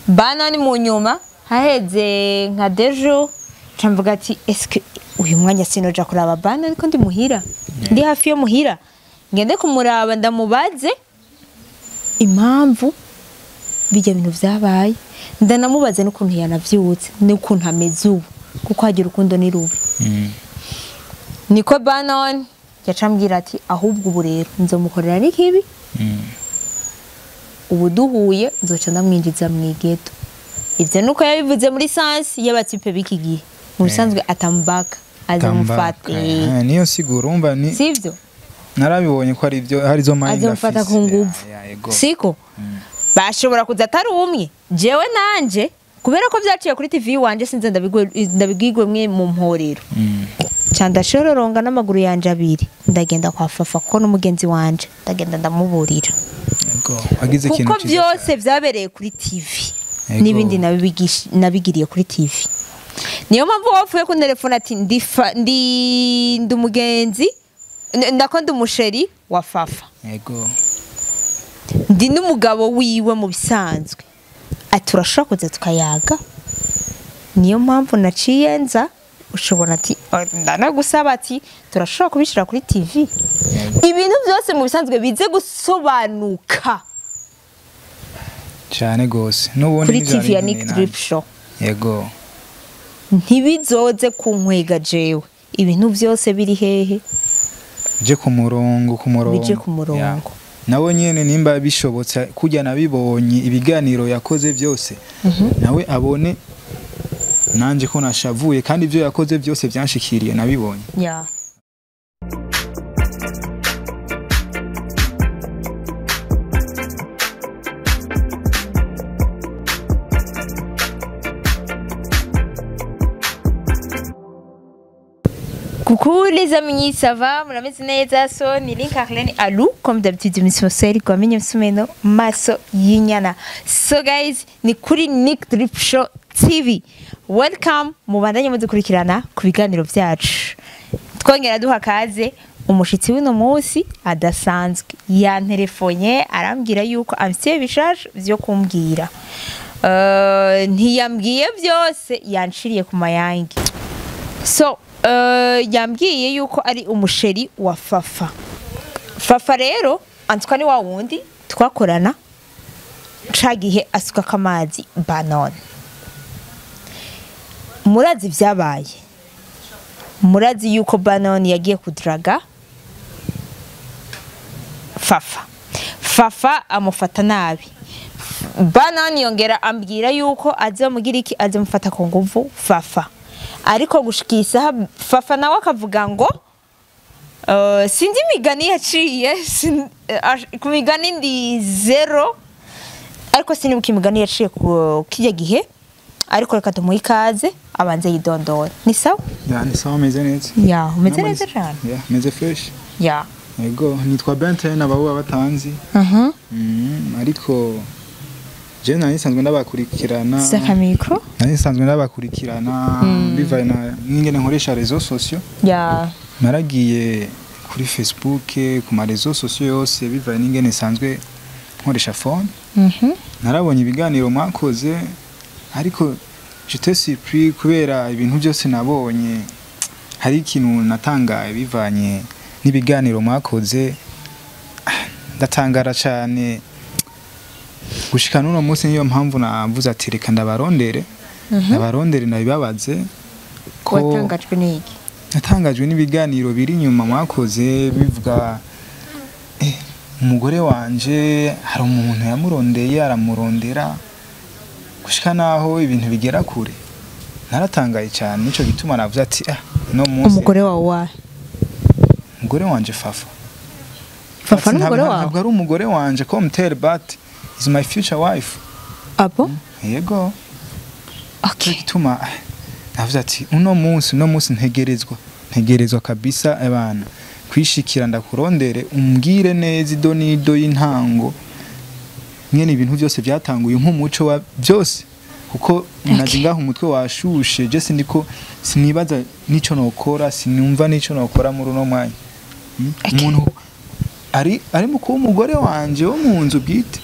Banani mu nyuma haheze nka dejo camvuga ati eske uyu mwanya sinoja kuraba Banani ariko ndi muhira, ndi hafi yo muhira, ngende kumuraba ndamubaze impamvu bijya bintu vyabaye, ndanamubaze n'ukuntu yanavyutse n'ukuntu ameze ubu, kuko hagira urukundo ni rubi. Niko Banani yacambwira ati ahubwo ubu rero nzomukorera n'ikibi, ubu duhuye nzoca ndamwinjiza mu igeto. Ivyo nuko yabivuze muri science y'abatipe b'iki gihe, mu bisanzwe atambaka azamufata. Niyo siguro umva ni sivyo, narabibonye ko ari ibyo hari zo mind azamufata ku nguvu, siko bashobora kuza atari umwe. Jewe nanje kubera ko vyaciye kuri TV wanje sinze ndabigwigwe mwe mu mporero, ca ndashororonga n'amaguru yanje abiri ndagenda kwa Fafa kuko n'umugenzi wanje, ndagenda ndamuburira kuko byose vyabereye kuri TV n'ibindi nabigiriye kuri TV. Niyo mpamvu wapfuye ku telefone ati ndi umugenzi ndako ndi umusheri wa Fafa, yego ndi n'umugabo wiwe mu bisanzwe, ati turashobora kuza tukayaga. Niyo mpamvu naciye nza ushobora ati ndanagusaba ati turashobora kubishira kuri TV, ibintu byose mu bisanzwe bize gusobanuka cyane gose n'ubundi kuri TV ya Nick Drip Show. Yego ntibizoze kunkwega jewe, ibintu byose biri hehe, bije ku murongo, ku murongo, bije ku murongo. Nawe nyene nimba bishobotse kujya nabibonye ibiganiro yakoze byose, nawe abone nanje ko nashavuye kandi ibyo yakoze byose byanshikiriye nabibonye. Yeah. Coucou les amis, ça va? Murameze neza? So ni Link Arlene Alou, comme d'habitude émission série kwa menye msumeno maso yinyana. So guys, ni kuri Nick Drip Show TV. Welcome, mubandanye mudukurikirana ku biganiro byacu. Twongera duha kaze umushitsi w'uno munsi adasanzwe. Yanterefonye arambwira yuko amfitiye bishasha byo kumbwira. Ntiyambwiye byose, yanshiriye ku mayange. So yambwiye yuko ari umusheri wa Fafa. Fafa rero antwa ni wa wundi twakorana cagihe asuka kamazi Banone. Murazi vyabaye, murazi yuko Banone yagiye kudraga Fafa. Fafa amufata nabi. Banone yongera ambwira yuko azomugira iki, azomufata ku nguvu Fafa. Ariko gushikisa Fafa nawe akavuga ngo sinzi imigani yaciye, ku migani ndi zero, ariko sinibuka imigani yaciye ku kijya gihe, ariko reka tumuhe ikaze abanze yidondore. Ni sawa? Ya, ni sawa, meze neza. Ya, umeze neza cyane. Ya, meze fresh. Ya. Yego, nitwa Benten abahuba batanzi. Ariko je nari nsanzwe ndabakurikirana. Saka micro? Nari nsanzwe ndabakurikirana bivaye na n'ingene nkoresha réseaux sociaux. Ya. Naragiye kuri Facebook, ku ma réseaux sociaux yose bivaye n'ingene nsanzwe nkoresha phone. Narabonye ibiganiro mwakoze, ariko j'étais surpris kubera ibintu byose nabonye. Hari ikintu natangaye bivanye n'ibiganiro mwakoze, ndatangara cyane. Gushika n'uno munsi niyo mpamvu navuze ati reka ndabarondere, ndabarondere ndabibabaze. Ko watangajwe n'iki? Natangajwe n'ibiganiro biri inyuma mwakoze bivuga umugore wanje hari umuntu yamurondeye aramurondera gushika naho ibintu bigera kure. Naratangaye cyane, nico gituma navuze ati no munsi umugore wawe, umugore wanje Fafa. Fafa n'umugore wawe? Ntabwo ari umugore wanje comme tel, but is my future wife. Abo? Yego. Okay. Gituma navuze ati uno munsi ntegerezwa kabisa abana kwishikira ndakurondere umbwire neza ido nido y'intango nyene ibintu byose byatanguye nk'umuco wa byose, kuko naje ngaho umutwe washushe je sindiko sinibaza nico nokora, sinumva nico nokora muri uno mwanya. Umuntu ari mu kuba umugore wanje wo mu nzu bwite.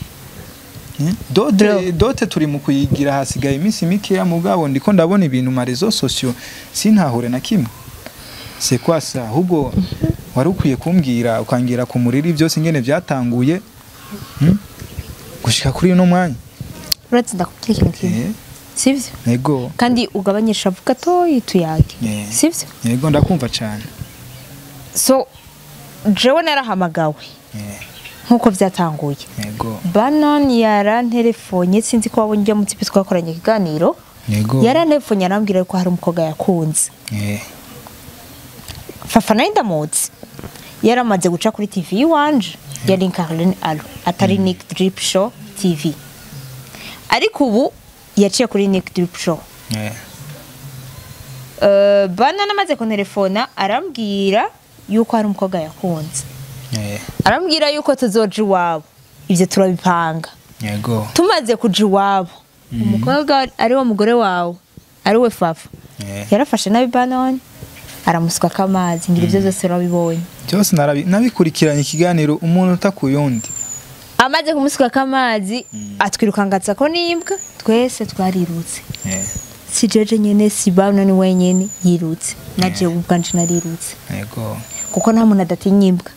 Dote dote turi mu kuyigira, hasigaye iminsi mikeya, mugabo ndiko ndabona ibintu ma réseaux sociaux sintahure na kimwe. C'est quoi ça? Ahubwo wari ukwiye kumbwira, ukangira ku muriri byose ingene byatanguye, Gushika kuri uno mwanya. Uretse ndakubwira ikintu kimwe, sivyo? Yego. Kandi ugabanye ishavu gatoyi, tuyage, sivyo? Yego, ndakumva cyane. So jewe narahamagawe nk'uko byatanguye. Banon yaranterefonye, sinzi ko wabonye ujya mu tipi twakoranye ikiganiro. Yego. Yaranterefonye arambwira ko hari umukobwa yakunze. Fafa nawe ndamuzi, yaramaze guca kuri TV iwanje yari Caroline Alo, atari Nick Drip Show TV, ariko ubu yaciye kuri Nick Drip Show. Bana namaze kuntelefona arambwira yuko hari umukobwa yakunze, arambwira yuko tuzoja iwabo, ibyo turabipanga. Tumaze kuja iwabo, umukobwa ari wo mugore wawe, ari we Fafa, yarafashe nabi Banoni, aramusukako amazi. Ngira ibyo byose urabibonye. Byose nabikurikiranye ikiganiro umuntu utakuyundi. Amaze kumusukako amazi, atwirukangatsa ko n'imbwa, twese twarirutse. Si jeje nyene, si Banoni wenyene yirutse, na jewe ubwanje narirutse, kuko nta muntu adatinya imbwa.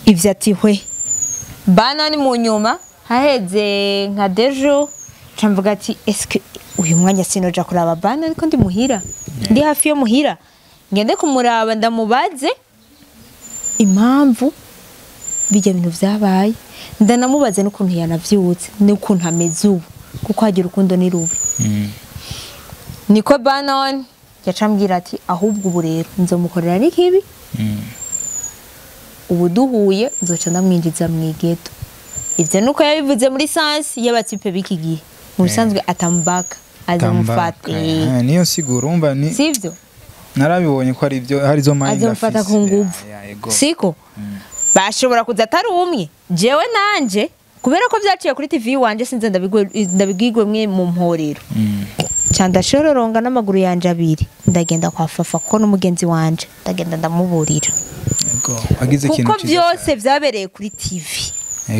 Ivyo ati hwe Banoni. Mu nyuma haheze nka dejo, nca mvuga ati eske uyu mwanya sinoja kuraba Banoni ko ndi muhira, ndi hafi yo muhira, ngende kumuraba ndamubaze impamvu bijya bintu vyabaye, ndanamubaze n'ukuntu yanavyutse n'ukuntu ameze ubu, kuko hagira urukundo ni rubi. Niko Banon yacambwira ati ahubwo ubu rero nzomukorera n'ikibi, ubu duhuye nzoca ndamwinjiza mu igeto. Ivyo nuko yabivuze muri sens y'abatipe b'iki gihe, mu bisanzwe atambaka azamufata. Niyo siguro urumva ni Sivyo? Narabibonye ko ari ibyo, hari zo mind. Azamufata ku nguvu. Yego. Siko bashobora kuza atari umwe, jewe nanje kubera ko vyaciye kuri TV wanje sinze ndabigwigwe mwe mu mporero, ca ndashororonga n'amaguru yanje abiri, ndagenda kwa Fafa kuko n'umugenzi wanje, ndagenda ndamuburira. Yego, wagize ikintu Kuko cyiza. byose vyabereye kuri TV,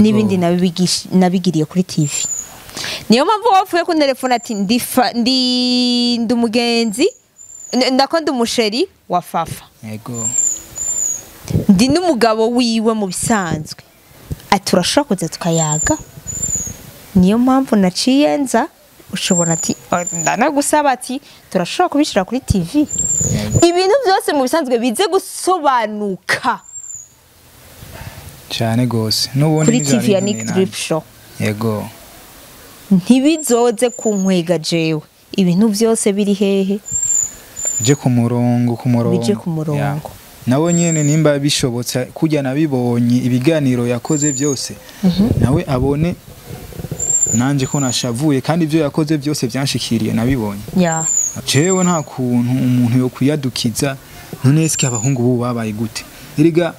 n'ibindi nabigiriye kuri TV. Niyo mpamvu wapfuye ku telefone ati ndi umugenzi, ndako ndi umusheri wa Fafa, ndi n'umugabo wiwe mu bisanzwe, ati urashobora kuza tukayaga. Niyo mpamvu naciye nza, ushobora ati "Oh, ndanagusaba ati turashobora kubishyira kuri TV, ibintu byose mu bisanzwe bize gusobanuka Cyane gose n'ubundi kuri nivyo TV ya nari Nick nkeneye Drip nanje. Show." Ntibizoze kunkwega jewe, ibintu byose biri hehe? Bije ku murongo, ku murongo. Bije ku murongo. Ya. Nawe nyene nimba bishobotse kujya nabibonye ibiganiro yakoze byose, nawe abone nanje ko nashavuye, kandi ibyo yakoze byose byanshikiriye nabibonye. Jewe nta kuntu umuntu yo kuyadukiza. None eske abahungu bubu babaye gute? Erega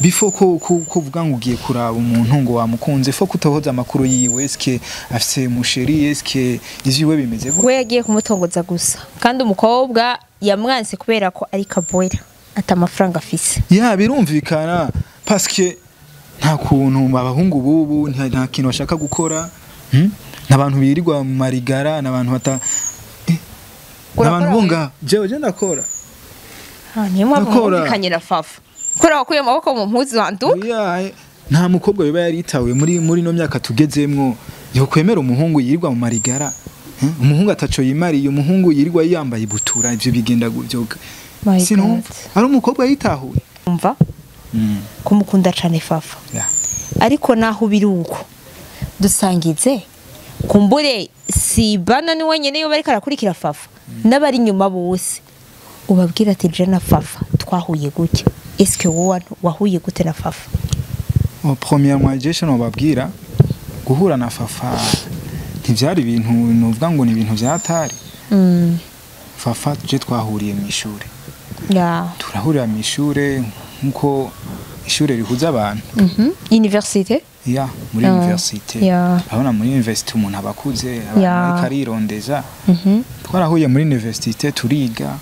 before ko uvuga ngo ugiye kuraba umuntu ngo wamukunze, faut kutohoza amakuru yiwe, eske afise musheri, eske ivyiwe bimeze gute? We yagiye kumutongoza gusa, kandi umukobwa yamwanse kubera ko ari kabwera, ata amafaranga afise. Ya, birumvikana, paske nta kuntu abahungu bubu nta kintu bashaka gukora, N'abantu birirwa mu marigara, n'abantu bata Urakora? N'abantu bunga. Jewe je ndakora. Ah, niyo mpamvu Ndakora. mwumvikanye na Fafa, kubera wakuye amaboko mu mpuzu wanduka. Oya, nta mukobwa biba yaritawe muri no myaka tugezemwo yokwemera umuhungu yirirwa mu marigara, Umuhungu ataco yimariye, umuhungu yirirwa yambaye ibutura, ivyo bigenda gutyo. My Sinumva God. ari umukobwa yitahuye. Umva, kumukunda cane Fafa, ariko naho biri uko dusangize, kumbure si bana ni wenyene yo bariko arakurikira Fafa, n'abari inyuma bose ubabwira ati je na Fafa twahuye gutya. Eske wowe wahuye gute na Fafa? Oh, premièrement je nobabwira guhura na Fafa ntivyari ibintu novuga ngo ni ibintu vyatari. Fafa je twahuriye mu ishure. Turahurira mu ishure nkuko ishure rihuza abantu. Université. Ya, muri université. Urabona muri université umuntu aba akuze, aba ariko arirondeza. Twarahuye muri université turiga,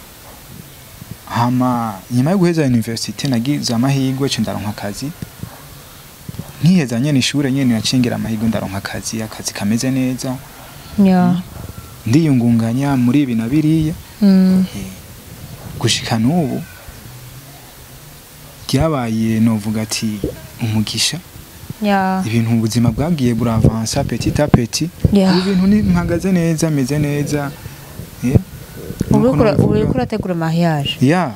hama nyuma yo guheza université nagize amahirwe ce ndaronka akazi. Nkiheza nyene ishure nyene nacingira amahirwe, ndaronka akazi kameze neza. Ndiyungunganya muri ibi na biriya. Gushika n'ubu byabaye, novuga ati umugisha. Ibintu, ubuzima bwagiye buravansa petit à petit. Ubu ibintu ni mpagaze neza, meze neza. Ubu Nuko uriko urategura mariage? Ya,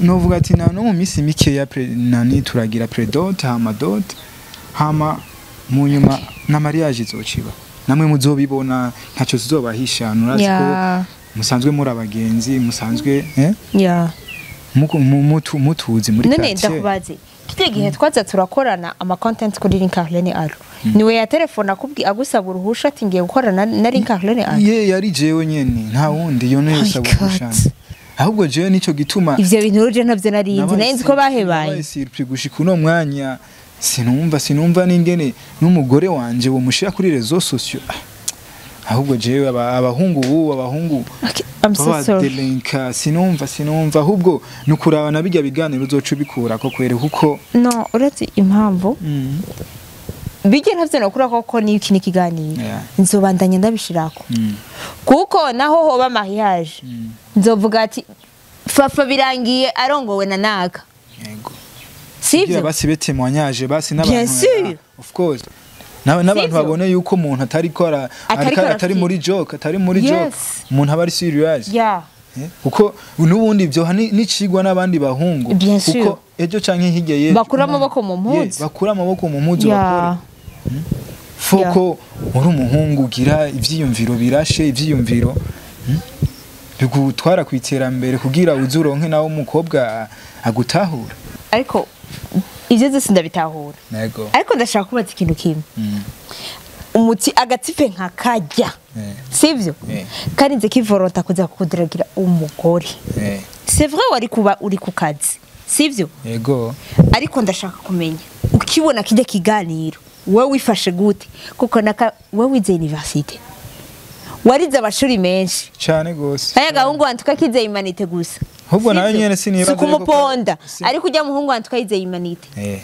novuga ati na no mu minsi mikeya nani turagira pré-dot, hama dot, hama mu nyuma na mariage izociba, namwe muzobibona, ntacyo tuzobahisha. Nurazi ko musanzwe muri abagenzi, musanzwe mutuzi muri None quartier. ndakubaze, kirya gihe twaza turakorana ama content kuri Link Arlene Alo, niwe ya telefone akubwi agusaba uruhusha ati ngiye gukorana na Link Arlene Alo? Ye, yari jewe nyene, nta wundi yo My yosaba God. uruhushana. Ahubwo jewe nico gituma Ivyo bintu ruje ntavyo narinzi, nari nzi ko bahebaye. Nabaye surpris gushika uno mwanya, sinumva n'ingene n'umugore wanje womushira kuri réseaux sociaux. Ah, ahubwo jewe abahungu ubu, abahungu Okay, I'm so sorry. babadelinka, sinumva. Ahubwo nukuraba na bijya biganiro uzoca ubikura ko kwere kuko No, uretse impamvu bijya ntavyo nokura koko n'iki n'ikiganiro nzobandanya ndabishirako, kuko naho hoba mariage nzovuga ati Fafa birangiye arongowe na naka. Yego. Sivyo? Kugira basi be témoignage basi n'abantu. Bien sûr. Of course, n'abantu Sivyo? babone yuko umuntu atari ko Atari ko atari muri joke, atari muri joke, umuntu aba ari serious. Kuko n'ubundi ibyo n'icigwa n'abandi bahungu. Bien sûr. Kuko ejo canke hirya y'ejo Bakura amaboko mu mpuzu. Bakura amaboko mu mpuzu, bakore foko uri umuhungu, ugira ivyiyumviro birashe, ivyiyumviro bigutwara ku iterambere, kugira uze uronke nawe umukobwa agutahura. Ariko ivyo byose ndabitahura, Yego. ariko ndashaka kubaza ikintu kimwe. Umuti agatipe nka kajya, sivyo? Karinze kivorota kuza kukudiragira umugore. C'est vrai, wari kuba uri ku kazi, sivyo? Yego. Ariko ndashaka kumenya, ukibona kijya kiganiro wowe wifashe gute? Kuko naka wowe wize université, warize amashuri menshi. Cyane gose. Aya gahungu wantu kize humanités gusa. Ahubwo nawe Sivyo? nyene sinibaza Si kumuponda, ariko ujya muhungu wantu kayize humanités,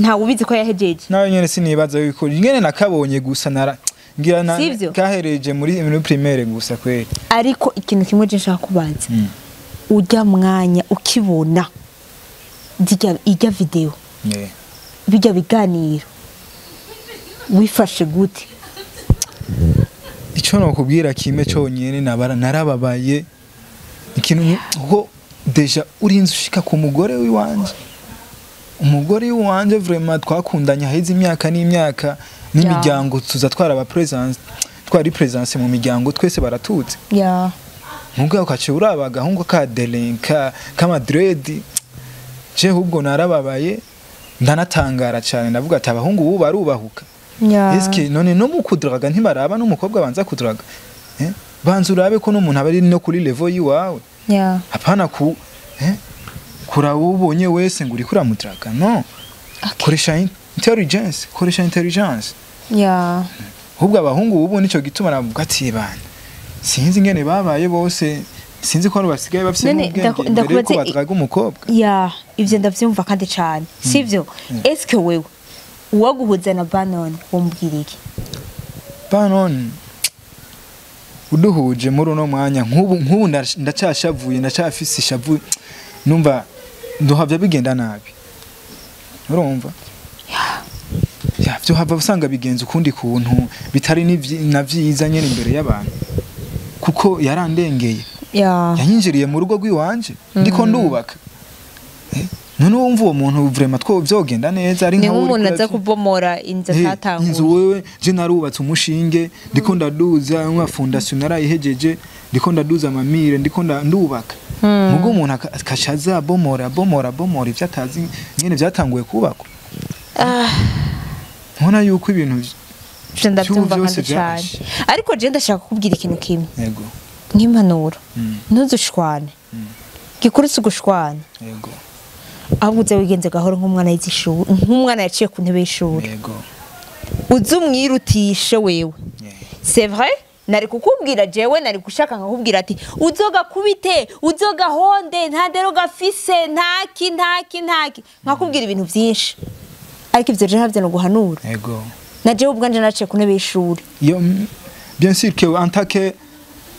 ntawe ubizi ko yahejeje. Nawe nyene sinibaza yuko nyene nakabonye gusa, nara ngira na Sivyo? kahereje muri primaire gusa kweli. Ariko ikintu kimwe je nshaka kubaza, ujya mwanya ukibona ijya video, bijya biganiro, wifashe gute? Icyo nokubwira kimwe cyonyine, nabara narababaye ikintu, kuko déjà urinze ushika ku mugore w'iwanje, umugore w'iwanje vraiment twakundanye haheze imyaka n'imyaka, n'imiryango tuza twaraba présence, twari présence mu miryango, twese baratutse. Mugabo ukaca uraba agahungu ka delinka k'amadredi, je ahubwo narababaye, ndanatangara cyane, ndavuga ati abahungu ubu barubahuka. Eske none no mu kudraga ntibaraba n'umukobwa banza kudraga? Banza urabe ko n'umuntu aba ari no kuri level yiwawe. Hapana ku kuraba ubonye wese ngo uriko uramudraga, no. Koresha intelligence, koresha intelligence. Ahubwo abahungu ubu nico gituma navuga ati bana, sinzi ingene babaye bose, sinzi ko basigaye bafise None n'ubwenge mbere yuko ndakubaze badraga umukobwa. Ya, ivyo ndavyumva kandi cane, sivyo? Eske wewe uwaguhuza na Banon wombwira iki? Banon uduhuje muri uno mwanya, nk'ubu ndacyashavuye, ndacyafise ishavu, numva ndohavya bigenda nabi, urumva? Ya, byo hava usanga bigenza ukundi kuntu bitari na vyiza nyene imbere y'abantu, kuko yarandengeye. Yanyinjiriye mu rugo rw'iwanje ndiko ndubaka. None wumva uwo muntu vraiment two vyogenda neza ari Ni nka nk'umuntu aza kubomora inzu atatanguye. Inzu wewe, je narubatse umushinge, ndiko ndaduza nka fondation narayihejeje, ndiko ndaduza amamire, ndiko ndubaka, mugo umuntu akaca aza bomora, bomora, bomora ivyo atazi nyene vyatanguye kubakwa. Nkona yuko ibintu Je ndabyumva vyose kandi cane, vyarashe. ariko je ndashaka kukubwira ikintu kimwe Yego. nk'impanuro: ntuzushwane, gikuru si ugushwana, Yego. ahubwo uze wigenze gahoro nk'umwana yize ishuri, nk'umwana yaciye ku ntebe y'ishuri. Yego. Uze umwirutishe wewe. C'est vrai, nari kukubwira, jewe nari gushaka nkakubwira ati uzogakubite, uzogahonde, nta ndero gafise, ntaki ntaki ntaki, nkakubwira ibintu byinshi. Ariko ivyo je ntavyo no guhanura. Ego. Na jewe ubwanje naciye ku ntebe y'ishuri. Iyo bien sûr que en tant que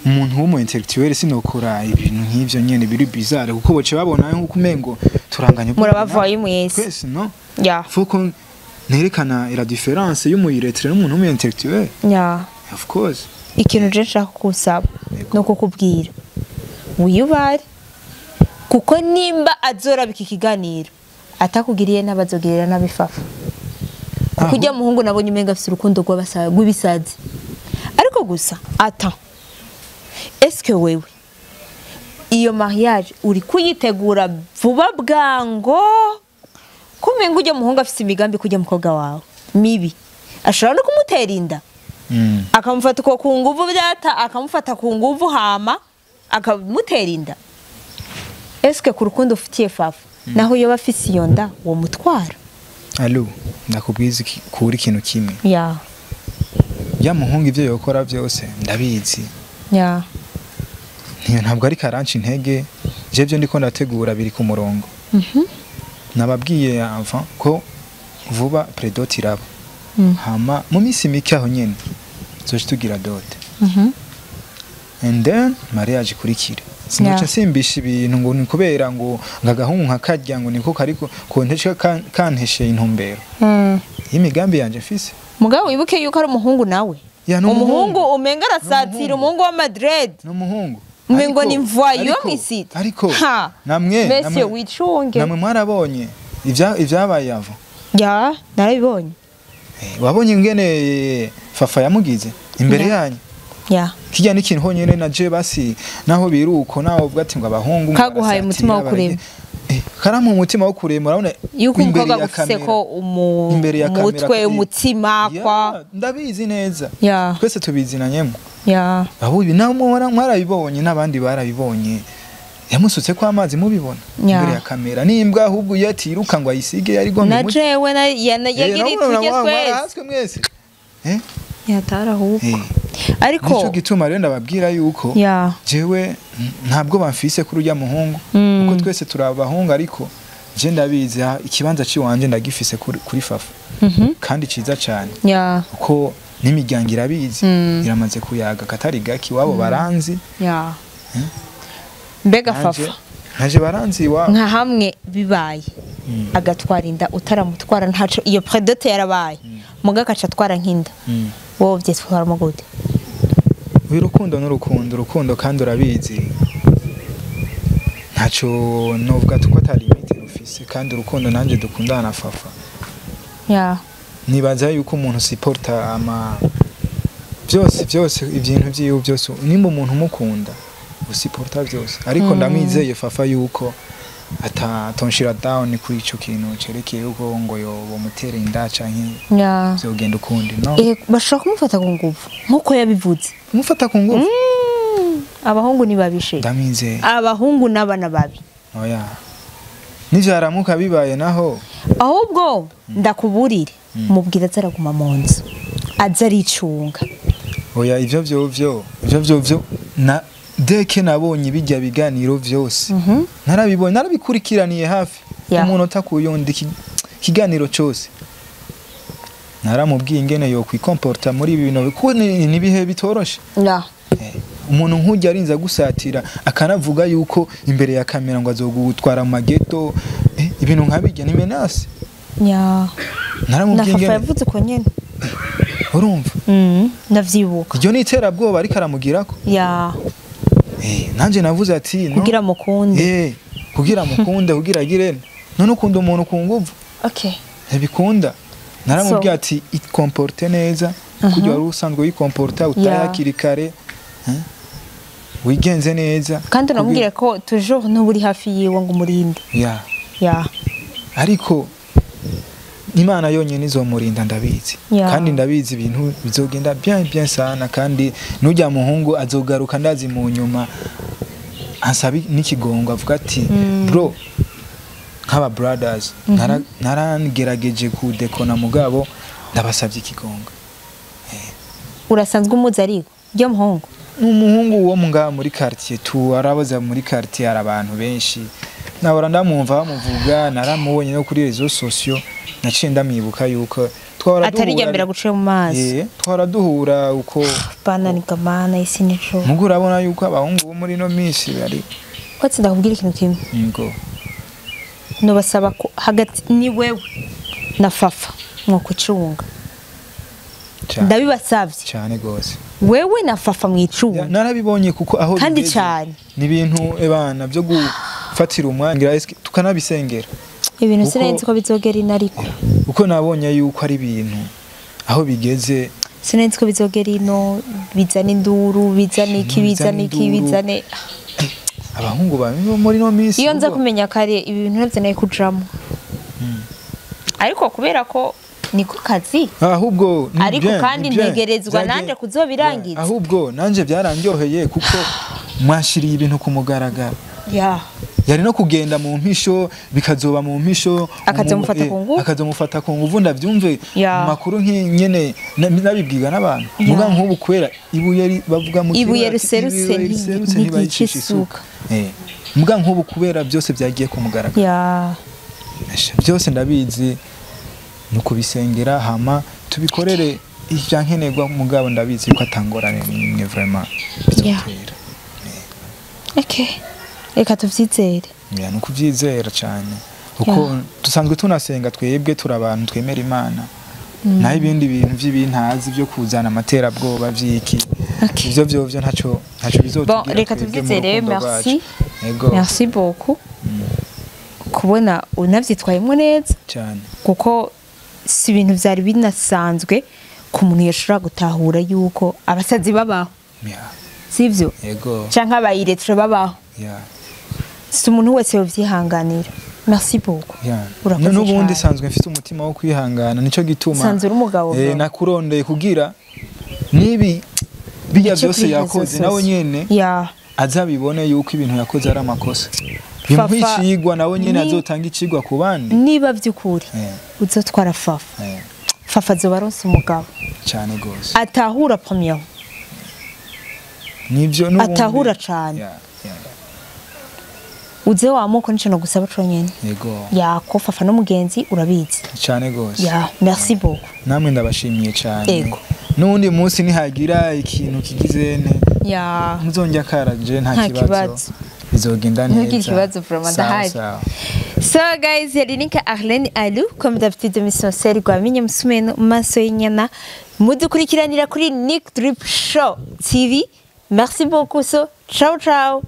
umuntu w'umu intellectuel sinokora ibintu nk'ivyo nyene biri bizarre, kuko boce babona nkuko umengo turanganya ubwenge. Murabavaye mwese. Twese no Ya. faut ko nerekana la différence y'umu illettré n'umuntu w'umu intellectuel. Ya. Of course. Ikintu je nshaka kusaba Yego. no kukubwira, wiyubare, kuko nimba azorabika ikiganiro atakugiriye n'abazogirira n'abifafa, kuko Aho. ujya muhungu nabonye umenga afise urukundo rw'ibisazi. Ariko gusa ata eske wewe iyo mariage uri kuyitegura vuba bwango, kumenga ujya muhungu afise imigambi kujya mukobwa wawe mibi, ashobora no kumutera inda, akamufata uko ku nguvu, byata akamufata ku nguvu hama akamutera inda. Eske ku rukundo ufitiye Fafa, naho yoba afise iyo nda, uwo mutwara? Allo, ndakubwiza kuri ikintu kimwe. Ya. Ya muhungu ivyo yokora byose ndabizi. Ya. Ntiyo ntabwo ari karanca intege, je byo ndiko ndategura biri ku murongo. Nababwiye avant ko vuba pré-dot iraba, hama mu minsi mike aho nyene zoca tugira dot and then mariage ikurikire. Sinoca simbisha ibintu ngo ni kubera ngo agahungu nkakarya ngo niko kariko kontesha kanteshe intumbero y'imigambi yanje mfise. Mugabo wibuke yuko ari umuhungu nawe. Ya, ni umuhungu. Umuhungu umenga arasatira umuhungu wa Madrid. Ni umuhungu. Umengo ni mvayo mw'isite. Ariko Ha. namwe Mesiyo, wicunge. Namwe mwarabonye ivyabaye avo. Ya, narabibonye. Wabonye ingene Fafa yamugize imbere yanyu? Ya. Kijya n'ikintu honyene na je basi naho biruko naho uvuga ati ngo abahungu ngo Kaguhaye barasatira, umutima wo kurema. Karamuha umutima wo kurema, urabona. Yuko Imbere umukobwa ya agufise kamera. ko Imbere ya kamera umutwe, umutima Ya, kwa ndabizi neza. Ya. Twese tubizinanyemo. Ya. Aho ibi nawe mwarabibonye n'abandi barabibonye, yamusutse ko amazi mubibona Ya. imbere ya kamera n'imbwa ahubwo iyo atiruka ngo ayisige yari gomba. Na jewe yagira itujye twese. Mwarahaswe mwese. Yatara ahubwo. Ariko Nico gituma rero ndababwira yuko ya jewe ntabwo bamfise kuri urya muhungu, kuko twese turi abahungu, ariko je ndabizi, ikibanza ciwanje ndagifise kuri Fafa, kandi ciza cane, ya kuko n'imiryango irabizi, iramaze kuyaga katari gaki iwabo baranzi. Ya, mbega Nanje- Fafa, nanje baranzi iwabo. Nka hamwe bibaye agatwara inda utaramutwara, ntaco, iyo pré-dot yarabaye, muga agaca atwara nk'inda, wowe vyitwaramo gute? Uyu rukundo n'urukundo, urukundo kandi urabizi, ntaco novuga tuko ata limite rufise, kandi urukundo nanje dukundana na Fafa, ya nibaza yuko umuntu siporta ama byose byose, ibintu byiwe byose, nimba umuntu umukunda usiporta byose. Ariko ndamwizeye Fafa yuko atatonshira down kuri ico kintu cerekeye yuko ngo yo bomutera inda canke ya vyogenda ukundi, no. Bashobora kumufata ku nguvu nkuko yabivuze. Kumufata ku ngufu? Abahungu ni babishe. Ndamwizeye. Abahungu n'abana babi. Oya, nivyaramuka bibaye naho, Ahubwo ndakuburire, mubwira aza araguma mu nzu, aza aricunga. Oya, ivyo vyovyo na deke nabonye bijya biganiro vyose narabibonye, narabikurikiraniye hafi umunota ku yundi, ikiganiro cyose naramubwiye ingene yo kwikomporta muri ibi bintu, kuko ni ibihe bitoroshe. Ya. Umuntu nk'ujya arinze agusatira akanavuga yuko imbere ya kamera ngo azogutwara mu mageto, ibintu nkabijya ni menace. Ya, na Naramubwiye Fafa ingene yavuze uko nyene. Urumva? Ndavyibuka. Iryo ni iterabwoba ariko aramugirako. Ya. Nanjye navuze ati no. Kugira mukunde. Kugira mukunde, kugira agire none ukunda umuntu ku nguvu? Okay. Ntibikunda. Naramubwiye So- ati ikomporte neza kugira wari usanzwe wikomporta utaye hakiri kare, wigenze neza. Kandi unamubwira ko toujours ntuba uri hafi yiwe ngo umurinde. Ya. Ya. Ariko Imana yonyine izomurinda, ndabizi. Ya. Kandi ndabizi ibintu bizogenda bien bien sana, kandi nujya muhungu azogaruka, ndazi mu nyuma ansaba n'ikigongo, avuga ati bro, nk'aba brothers narangerageje kudekona, mugabo ndabasabye ikigongo. Urasanzwe umuzi ariko ryo muhungu? Ni umuhungu wo ngaha muri quartier tu, arabaza muri quartier hari abantu benshi. Nahora ndamwumva bamuvuga, naramubonye no kuri réseaux sociaux, naciye ndamwibuka yuko twahora Atari irya mbere aguciye mu maso. Twahora duhura uko. Bananiga mana, isi nico. Mugo urabona yuko abahungu bo muri ino minsi bari Kwatsi, ndakubwira ikintu kimwe. Ngo. Nobasaba ko hagati ni wewe na Fafa mwokwicunga. Cyane. Ndabibasavye. Cyane gose. Wewe na Fafa mwicunga. Narabibonye kuko aho Kandi bigeze, cane. ni ibintu ebana byo gufatira umwanya ngira eske tukanabisengera. Ibintu Kuko sinari ko bizogera ino, ariko uko nabonye yuko ari ibintu aho bigeze. Sinari ko bizogera ino, bizana induru, bizana iki, Bizana bizana iki, induru. bizane. Abahungu ba muri no minsi Iyo nza ubwo kumenya kare ibi bintu, navyo nari kujamo, ariko kubera ko niko kazi. Ahubwo ni Ariko bien, kandi ni bien. ntegerezwa nanje kuzobirangiza. Ahubwo nanje byarandyoheye kuko mwashiriye ibintu ku mugaragaro. Yari no kugenda mu mpisho, bikazoba mu mpisho. Akazomufata ku nguvu. Akazomufata ku nguvu, ndavyumve mu makuru nk'nyene nabibwiga n'abantu. Muga nk'ubu kwera ibuye bavuga mu Ibuye Kirundi ati, ruserutse "Ibuye riserutse ntigica ntibayicisha isuka." Muga nk'ubu kubera byose byagiye ku mugaragaro. Esha, byose ndabizi, ni ukubisengera hama tubikorere ivyankenerwa, mugabo ndabizi ko atangorane n'imwe vraiment bizotera. Okay, reka tuvyizere. Ya, ni ukuvyizera cyane kuko dusanzwe tunasenga, twebwe turi abantu twemera Imana, naho ibindi bintu vy'ibintazi byo kuzana amaterabwoba vy'iki, ivyo vyovyo ntaco bizotugira. Bon, reka twebwe mu tuvyizere. rukundo Merci. rwacu. Ego. Merci beaucoup kubona unavyitwayemo neza, Cyane. kuko si ibintu vyari binasanzwe ku muntu yashobora gutahura yuko abasazi babaho, sivyo? Ego. Canke abayiretire babaho. Si umuntu wese yovyihanganira. Merci beaucoup. Urakoze N'ubundi cane. sanzwe mfite umutima wo kwihangana, nico gituma Sanzwe uri umugabo, bro. Nakurondeye kugira nibi bijya Ico byose kuri yakoze réseaux nawe sociaux. nyene azabibone yuko ibintu yakoze ari amakosa, bimuha Fafa, icigwa, nawe nyene azotanga icigwa ku bandi. Niba vy'ukuri uzotwara Fafa, Fafa azoba aronse umugabo Cyane gose. atahura premièrement. Nivyo n'ubundi. Atahura cane. Ya. Uze wamuko, nico nogusaba conyene. Yego. Yako Fafa n'umugenzi, urabizi. Cyane gose. Ya, merci beaucoup. Namwe ndabashimiye cyane. Yego. N'undi munsi nihagira ikintu kigize nte muzongera karaje, nta Nta kibazo. kibazo. Bizogenda neza. Ntugire ikibazo, vraiment, Sawa, ndahari. sawa. So guys, yari Nika Arlene Alu, comme d'habitude mission seri Rwamenye Musumeno Maso y'inyana, mudukurikiranira kuri Nick Drip Show TV. Merci beaucoup, so ciao ciao.